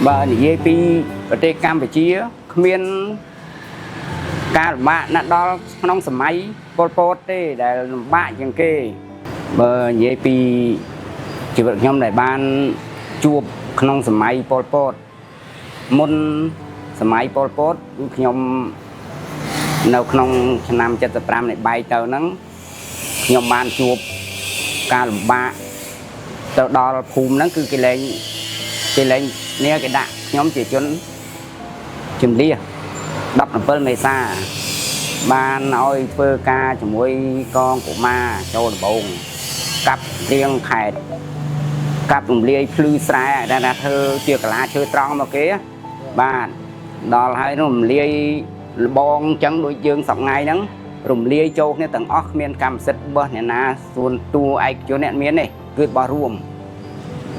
បើនិយាយពីប្រទេសកម្ពុជាគ្មានការលំបាកណាស់ដល់ក្នុងសម័យប៉ុលពតទេដែលលំបាកជាងគេបើនិយាយពីជីវិតខ្ញុំដែលបានជួបក្នុងសម័យប៉ុលពតមុនសម័យប៉ុលពតគឺខ្ញុំនៅក្នុងឆ្នាំ75នៃបែកទៅហ្នឹងខ្ញុំបានជួបការលំបាកទៅដល់ភូមិហ្នឹងគឺគេលែងនេះគេដាក់ខ្ញុំជាជនជំលះ17មេសាបានឲ្យធ្វើការជាមួយកងកុមារចូលដំបងកាប់រៀងខេតកាប់រំលាយភ្លឺស្រែដែលថាធ្វើជាកាលាឈើត្រង់មកគេបាទដល់ហើយនោះរំលាយលបងអញ្ចឹងដូចយើងសប្ងៃហ្នឹងរំលាយចូលគ្នាទាំងអស់គ្មានកម្មសិទ្ធិរបស់អ្នកណាសួនតួឯកជនអ្នកមានទេគឺរបស់រួម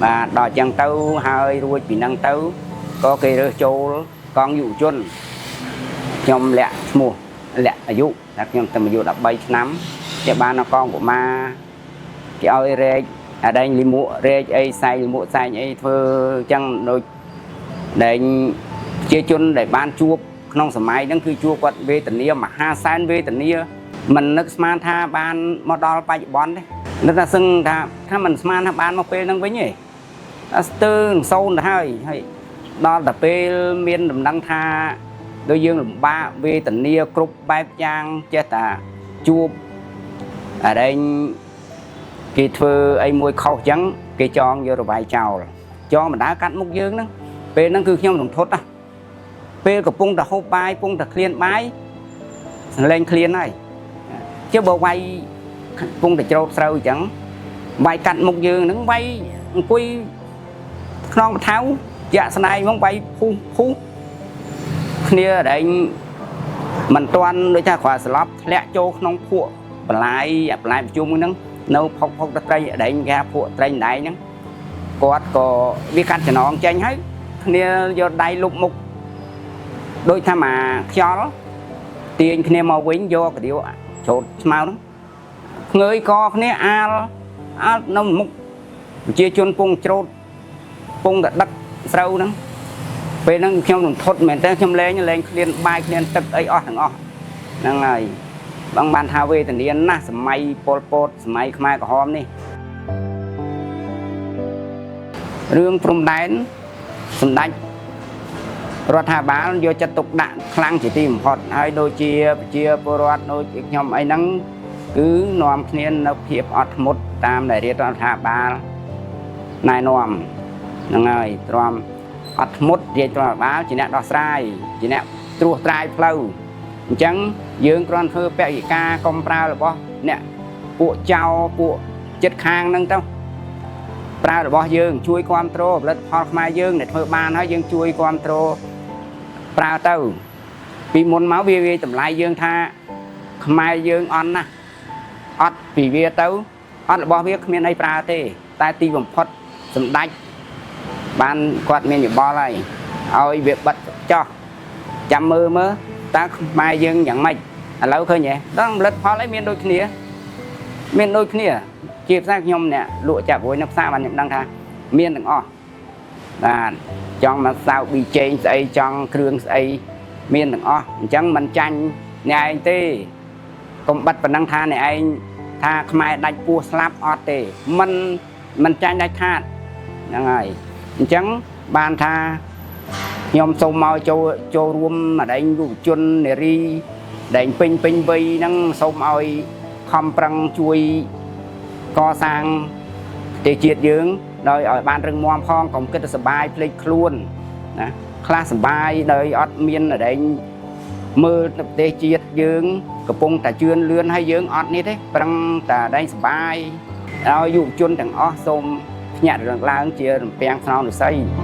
បាទដល់អញ្ចឹងទៅហើយរួចពីហ្នឹងទៅក៏គេរើសចូលកងយុវជនខ្ញុំលាក់ឈ្មោះលាក់អាយុតែខ្ញុំតែអាយុ13ឆ្នាំគេបាននៅកងកុមារគេឲ្យរែកអាដែងលីមួករែកអីសែងលីមួកសែងអីធ្វើអញ្ចឹងដូចដែងប្រជាជនដែលបានជួបក្នុងសម័យហ្នឹងគឺជួបគាត់វេទនាមហាសែនវេទនាមិននឹកស្មានថាបានមកដល់បច្ចុប្បន្នទេនឹកថាសឹងថាមិនស្មានថាបានមកពេលហ្នឹងវិញទេ អាស្ទើរសូន្យទៅហើយហើយដល់តែពេលមានដំណឹងថាដូចយើងលំបាកវេទនាគ្រប់បែបយ៉ាងចេះតាជួបអរែងគេធ្វើអីមួយខុសអញ្ចឹងគេចងយករវាយចោលចងបណ្ដាកាត់មុខយើងហ្នឹងពេលហ្នឹងគឺខ្ញុំរន្ធត់ណាស់ពេលកំពុងតែហូបបាយកំពុងតែឃ្លានបាយសលែងឃ្លានហើយជិះបើវាយកំពុងតែច្រូតស្រូវអញ្ចឹងវាយកាត់មុខយើងហ្នឹងវាយអង្គុយ ខ្នងបថៅជាក់ស្ដែងហ្មងវាយភុះភុះគ្នាដែលមិនទាន់ដូចថាគ្រាន់ស្លាប់ធ្លាក់ចូលក្នុងភក់បន្លាយបន្លាយប្រជុំហ្នឹងនៅផុកផុកត្រីដែលគេហៅភក់ត្រីដៃហ្នឹងគាត់ក៏វាកាត់ចំណងចេញហើយគ្នាយកដៃលុបមុខដូចថាមកខ្យល់ទាញគ្នាមកវិញយកកាឌៀវច្រូតស្មៅហ្នឹងងើយកគ្នាអាលអាលនៅមុខប្រជាជនពងច្រូត ពងតែដឹកស្រូវហ្នឹងពេលហ្នឹងខ្ញុំរន្ធត់មែនតើខ្ញុំលែងលែងឃ្លានបាយឃ្លានទឹកអីអស់ទាំងអស់ហ្នឹងហើយបងបានថាវេទនាណាស់សម័យប៉ុលពតសម័យខ្មែរក្រហមនេះរឿងព្រំដែនសម្ដេចរដ្ឋាភិបាលយកចិត្តទុកដាក់ខ្លាំងជាទីបំផុតហើយដូចជាប្រជាពលរដ្ឋដូចជាខ្ញុំអីហ្នឹងគឺនាំគ្នានៅភាពអត់ធ្មត់តាមដែលរាជរដ្ឋាភិបាលណែនាំហ្នឹងហើយទ្រាំអត់ធ្មត់រាជរដ្ឋាភិបាលជាអ្នកដោះស្រាយជាអ្នកត្រួសត្រាយផ្លូវអញ្ចឹងយើងគ្រាន់ធ្វើពហិការកុំប្រើរបស់អ្នកពួកចៅពួកចិត្តខាងហ្នឹងទៅប្រើរបស់យើងជួយគ្រប់គ្រងផលិតផលខ្មែរយើងដែលធ្វើបានហើយយើងជួយគ្រប់គ្រងប្រើទៅពីមុនមកវាវាតម្លៃយើងថាខ្មែរយើងអន់ណាស់អត់ពីវាទៅអត់របស់វាគ្មានអីប្រើទេ តែទីបំផុតសម្ដេច បានគាត់មានយោបល់ហើយឲ្យវាបិទចោះចាំមើលមើលតើខ្មែរយើងយ៉ាងម៉េចឥឡូវឃើញទេដល់ផលិតផលអីមានដូចគ្នាមានដូចគ្នាជាផ្សារខ្ញុំអ្នកលក់ចាប់រួយនៅផ្សារបានខ្ញុំដឹងថាមានទាំងអស់បាទចង់មកសៅប៊ីចេងស្អីចង់គ្រឿងស្អីមានទាំងអស់អញ្ចឹងមិនចាញ់អ្នកឯងទេកុំបិទប៉ុណ្ណឹងថាអ្នកឯងថាខ្មែរដាច់ពោះស្លាប់អត់ទេមិនមិនចាញ់ដាច់ខាតហ្នឹងហើយ អញ្ចឹងបានថាខ្ញុំសូមមកចូលចូលរួមម្ដែងយុវជននារីដែលពេញពេញវ័យហ្នឹងសូមឲ្យខំប្រឹងជួយកសាងប្រទេសជាតិយើងដោយឲ្យបានរឹងមាំផងកុំគិតតែសបាយភ្លេចខ្លួនណាខ្លះសបាយដោយអត់មានម្ដែងមើលទៅប្រទេសជាតិយើងកំពុងតែជឿនលឿនហើយយើងអត់នេះទេប្រឹងតែដែងសបាយឲ្យយុវជនទាំងអស់សូមភ្ញាក់រលឹកឡើងជារំពាំងខ្នងឫស្សី។